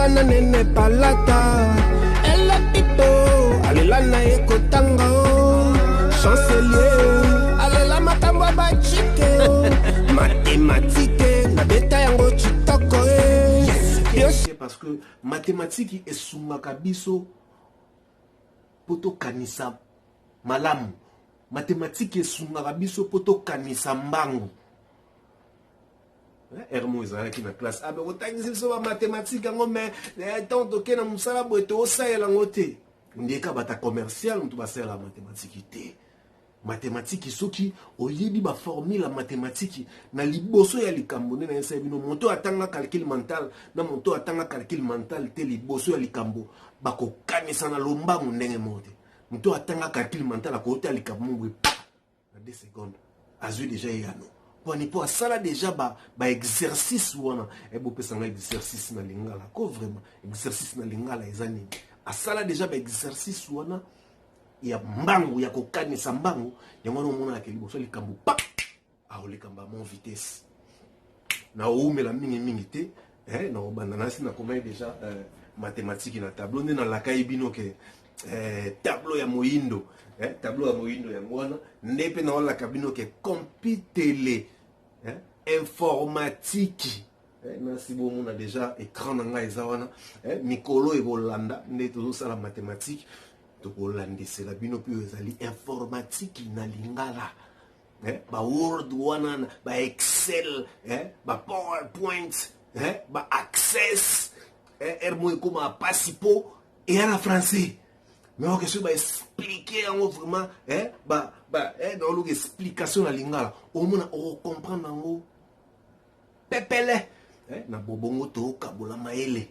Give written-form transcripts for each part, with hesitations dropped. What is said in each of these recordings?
Nga na nene palata elapipo alela na ye kotanga o chancelier alela makambo ya bachike o matematike nabeta yango chitoko e parce que matematiki esungaka biso mpo tokanisa malamu. Matematiki esungaka biso mpo tokanisa mbangu. Heure moko ezalaki na classe, abe kotangisa biso bamathématique yango, mais ntango toke na mosala boye, tosalela yango te. Ndeka bata commercial moto basalela mathématique te. Mathématique, soki oyebi baformule ya mathématique na liboso ya likambo, nde nayebisa bino, moto atanga calcul mental na moto atanga calcul mental te, liboso ya likambo bakokanisa na lombangu ndenge moko te. Moto atanga calcul mental akota likambo mo boye, na 2 secondes azwi déjà eyano. Pwani? Mpo asala déjà baexercice ba wana. Ebopesanga exercice na lingala ko, vraiment, exercice na lingala eza nini? Asala déjà baexercice wana ya mbangu, ya kokanisa mbangu. Yango wana omonaka liboso likambo pa aoleka mon vitesse. Na oumela mingimingi te, na obanda nasi nakomaki déjà mathématique na tableau. Nde nalakai bino ke tableau ya moyindo, tableau ya moyindo yango wana. Nde mpe naolaka bino ke computele, informatique, nasi bomona déjà écran na ngai eza wana. Mikolo ekolanda nde tozosala mathématique, tokolandisela bino mpe oyo ezali informatique na lingala, ba Word wana, ba Excel, ba PowerPoint, ba Access. Heure moko ekóma pasi mpo eya na français, mais oke soki baexpliquer yango vraiment, naoluka explication na lingala, omona okocomprendre yango pepele. Na bobongo tokabola mayele.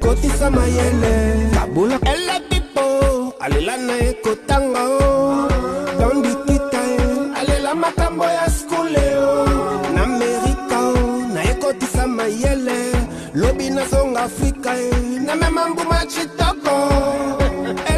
Kotisa mayele, kabola. Elapipo alela na ye kotanga o tandikita ye alela makambo ya skule o na Amerika o nayekotisa mayele. Lobi nazonga Afrika ye namema mbuma chitoko.